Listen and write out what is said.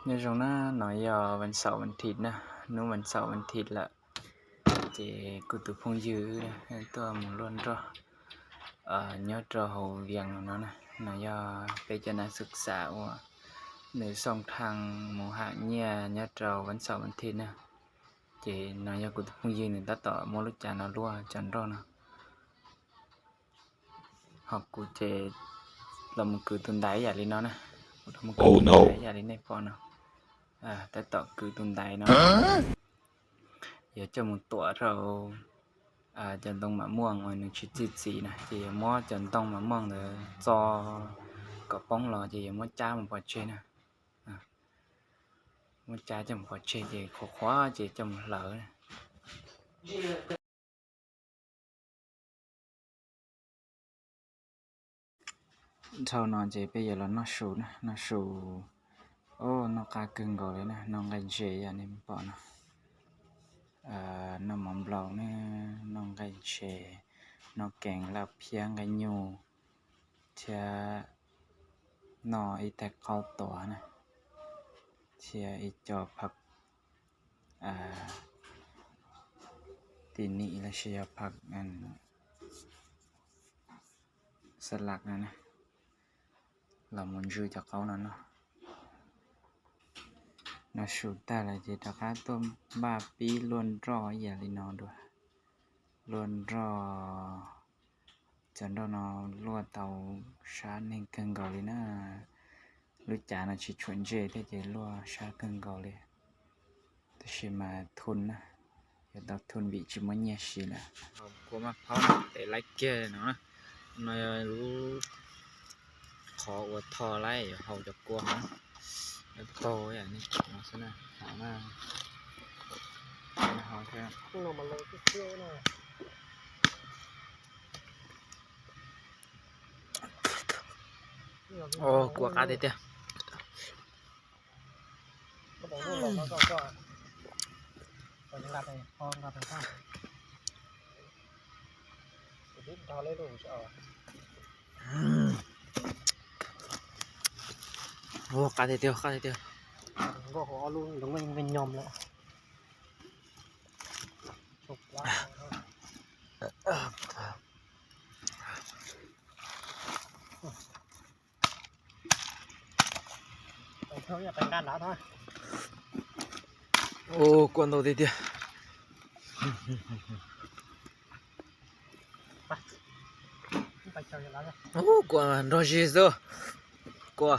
Nyob zoo na, no yog vas xaum vas thiv na, hnub vas xaum vas thiv lawm, ces kuv tus phooj ywg wb tuaj mus luaj nroj nyob rau hauv Vias no na. No yog peb cov nas xwm xam uas nws xoo thaj mus ham nyiaj nyob rau vas xaum vas thiv na. Ces no yog kuv tus phooj ywg nws tab tom muab lub cav no luaj cov nroj no. Ho kuv ces los mus kwv tus ntaiv yam li no na. Kuv los mus kwv tus ntaiv yam li nej pom no. Tab tom kwv tus ntaiv no yog coj mus tuam rau cov ntoo mam muaj uas nws tsis txi txiv na, ces yog muab cov ntoo mam muaj ntawd txo kom poob los ces yog muab cab mus pov tseg na. Muab cab coj mus pov tseg ces qhuav qhuav ces coj mus hlawv. Dhau no ces peb yuav los noj su na, noj su. Noj qab kawg nkaus li na, noj nqaij ntses yam nej pom no. Noj mov nplaum ne, noj nqaij ntses, noj kees laj phiab nqaij nyuj, thiab noj ib tais qaub tuav na, thiab ib co phaj ti nim los sis yog phaj xa las no na, los mus ntsw cov qaub no noj. Noj su tag lawm ces rov qab tuaj npaj pib luaj nroj ib yam li no dua. Luaj nroj, cov nroj no luaj tau sab neeg kawg nkaus li na. Lub cav no tsis tshuam ntse thiab ces luaj sab kawg nkaus li. Tab sis mas thun na, yuav tau thun vim tsis muaj nyiaj siv lawm. Kua maj phaub no tes laib kiag no, no lub qhov ua tho laib yuav haus cov kua no. Taug yam nej pom no xwb na, haus na. Kua qab tiag tiag. Ua qab tiag tiag, qab tiag tiag. Ua kua ntau tiag tiag. Ua kua nrog zis xwb. Kua.